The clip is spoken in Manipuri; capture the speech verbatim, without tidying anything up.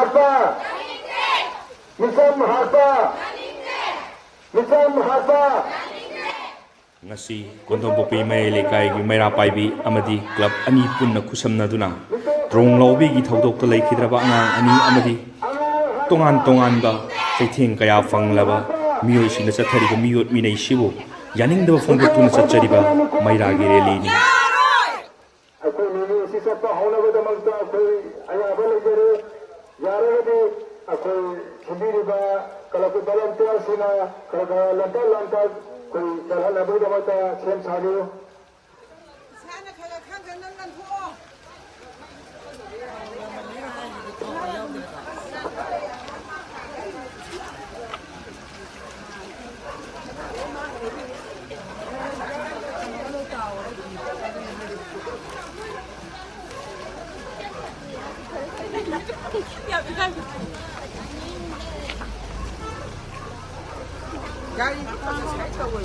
ꯍꯥꯠꯄ! ꯃꯤꯆꯝ ꯍꯥꯠꯄ! ꯃꯤꯆꯝ ꯍꯥꯠꯄ! ꯉꯁꯤ ꯀꯣꯟꯊꯣꯡꯄꯣꯛꯄꯤ ꯃꯌꯥꯏ ꯂꯩꯀꯥꯏꯒꯤ ꯃꯩꯔꯥ ꯄꯥꯏꯕꯤ ꯑꯃꯗꯤ ꯀ꯭ꯂꯕ ꯑꯅꯤ ꯄꯨꯟꯅ ꯈꯨꯠꯁꯝꯅꯗꯨꯅ ꯗ꯭ꯔꯣꯡ ꯂꯥꯎꯕꯤꯒꯤ ꯊꯧꯗꯣꯛꯇ ꯂꯩꯈꯤꯗ꯭ꯔꯕ ꯑꯉꯥꯡ ꯑꯅꯤ ꯑꯃꯗꯤ ꯇꯣꯉꯥꯟ ꯇꯣꯉꯥꯟꯕ ꯆꯩꯊꯦꯡ ꯀꯌꯥ ꯐꯪꯂꯕ ꯃꯤꯑꯣꯏꯁꯤꯡꯅ ꯆꯠꯊꯔꯤꯕ ꯃꯤꯑꯣꯠ ꯃꯤꯅꯩꯁꯤꯕꯨ ꯌꯥꯅꯤꯡꯗꯕ ꯐꯣꯡꯗꯣꯛꯇꯨꯅ ꯆꯠꯆꯔꯤꯕ ꯃꯩꯔꯥꯒꯤ ꯔꯦꯂꯤꯅꯤ꯫ ꯑꯩꯈꯣꯏ ꯃꯤꯅꯤ ꯑꯁꯤ ꯆꯠꯄ ꯍꯧꯅꯕꯗꯃꯛꯇ ꯑꯩꯈꯣꯏ ꯑꯌꯥꯕ ꯂꯩꯖꯔꯦ꯫ ꯌꯥꯔꯒꯗꯤ ꯑꯩꯈꯣꯏ ꯁꯤꯟꯕꯤꯔꯤꯕ ꯀꯂꯕꯀꯤ ꯚꯣꯂꯨꯟꯇꯤꯌꯔꯁꯤꯡꯅ ꯈꯔ ꯈꯔ ꯂꯟꯇꯛ ꯂꯟꯇꯛ ꯑꯩꯈꯣꯏ ꯆꯠꯍꯟꯅꯕꯒꯤꯗꯃꯛꯇ ꯁꯦꯝ ꯁꯥꯕꯤꯌꯨ꯫ ꯏꯁꯥꯅ ꯈꯔ ꯈꯔ ꯈꯪ ꯈꯪꯅ ꯂꯟꯊꯣꯛꯑꯣ꯫ ꯒꯥꯔꯤ ꯉꯁꯥꯏ ꯇꯧꯋꯦ꯫